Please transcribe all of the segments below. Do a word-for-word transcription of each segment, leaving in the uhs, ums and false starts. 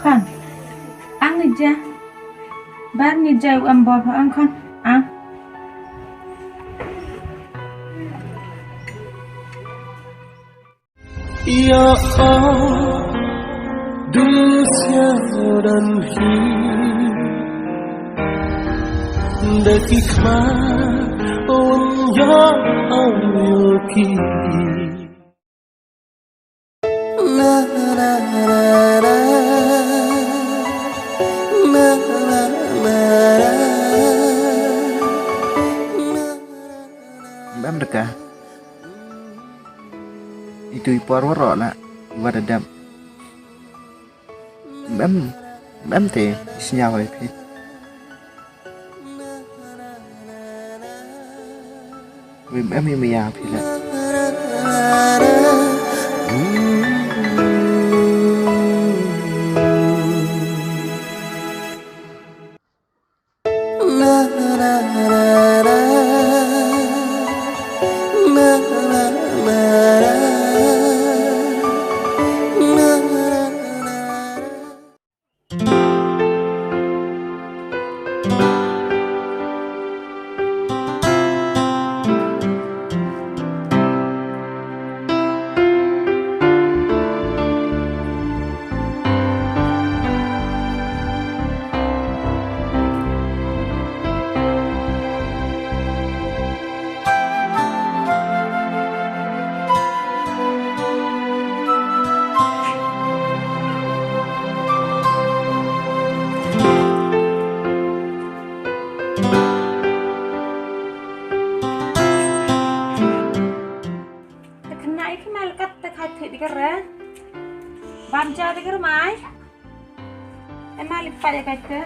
Khon, ang ni ja. Bar ni ja u em bor pha ang khon. Ang. Ya, oh, du sia dan hi. Da ki khma, oh, ya, oh, ki. Em da ka. Itu i por waroh la, i wa da dep. Em, em te, i sñiaw i phi. Em, em i maya phi la. Te khynnah i ki mai la kat te khai thik di ka re. Bam ja di ka re mai. Em ma li pat ya ka te.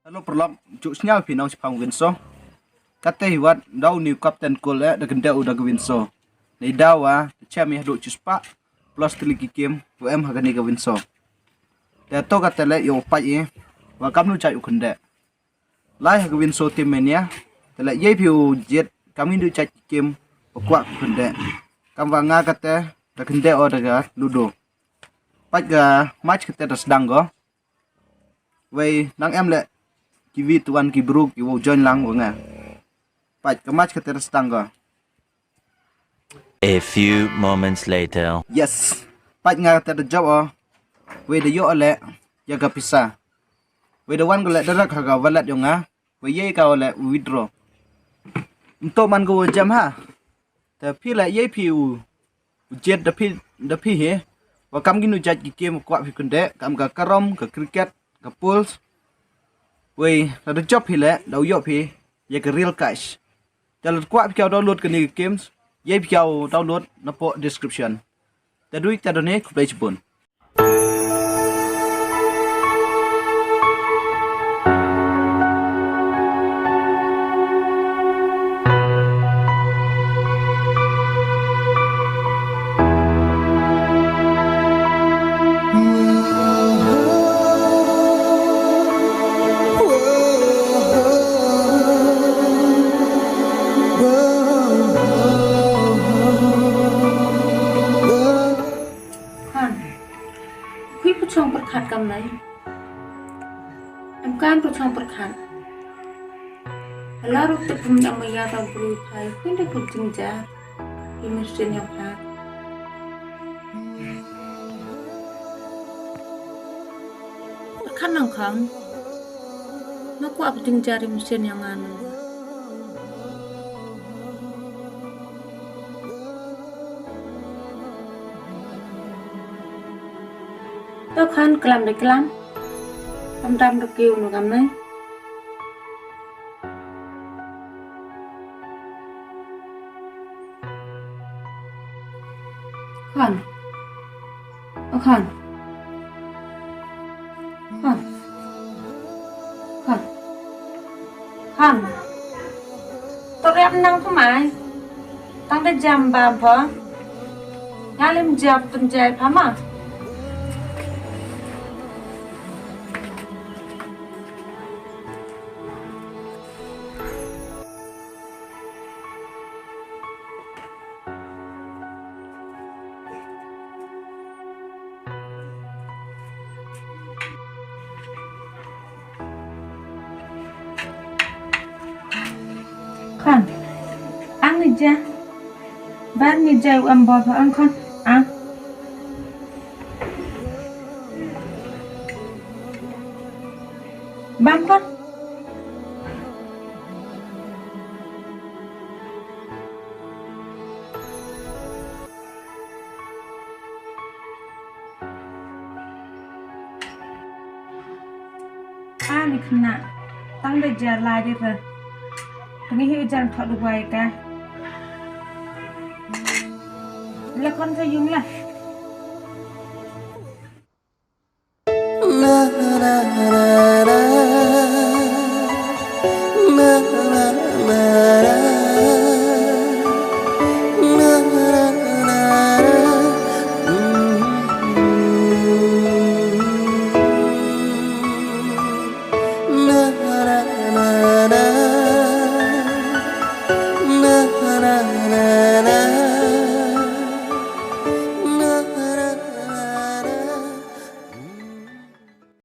Hello, paralok, ju sñiaw phi nong chiphang Windsor. Kate hi wat, daw ni u Captain Cool e, da kyndeh u da ka Windsor. Nei daw wa, da chem i hadooh chispah, plus tylli ki game, wa em ha kani ka Windsor. Te to kate le, yow pait i, wa kamnu jait u kyndeh. Lai ha ka Windsor Team Mania, te le yei phi u jied, kam i du jait ki game, wa kwah u kyndeh. Kam wa nga kate, da kyndeh o da ka Ludo. Pait ka match kate da sdang ko. Wei, nang em le, ki wi tuan ki bru, ki wow join lang wa nga. Pait ka match kate da sdang ko. A few moments later. Yes. Pait nga kate da jop o. Wei da yoh le, ya ka pisa. Wei da wan ko le direct ha ka wallet yong nga. Wei yei ka o le withdraw. Nto man ko wa jam ha. Te phi le yei phi u. U jied da phi, da phi hi. Wa kam kinu jait ki game kwah phi kyndeh, kam ka carom, ka cricket, ka pools. Wei, la da jop phi le, da u yoh phi, ya ka real cash. Te la kwah phi ka download kani ka games, yei phi ka download na poh description. Te du i te da ne, khublei chibun. Han. Khui pu chong pyrkhat kam nai. Em kan pu chong pyrkhat. Ala ruk te pum yang maya tang pru phai. Khui de pu jingja. Ki machine yang pha. Pyrkhat nang khang. Nga kwah pu jingja ri machine yang ngan. To khan klam de klam. Kam dam de kiu nu kam nai. Khan. O khan. Khan. Khan. Khan. To rep nang pha mai. Tang de jam ba pha. Nga lem jam tun jai pha ma. Khon. Ang ni ja. Bar ni ja u em bor pha ang khon. Ang. Bam khon. Ani khynnah, tang da jar lai de re. Tangi hi u jar thok du wai ka. Le khon ka yung la.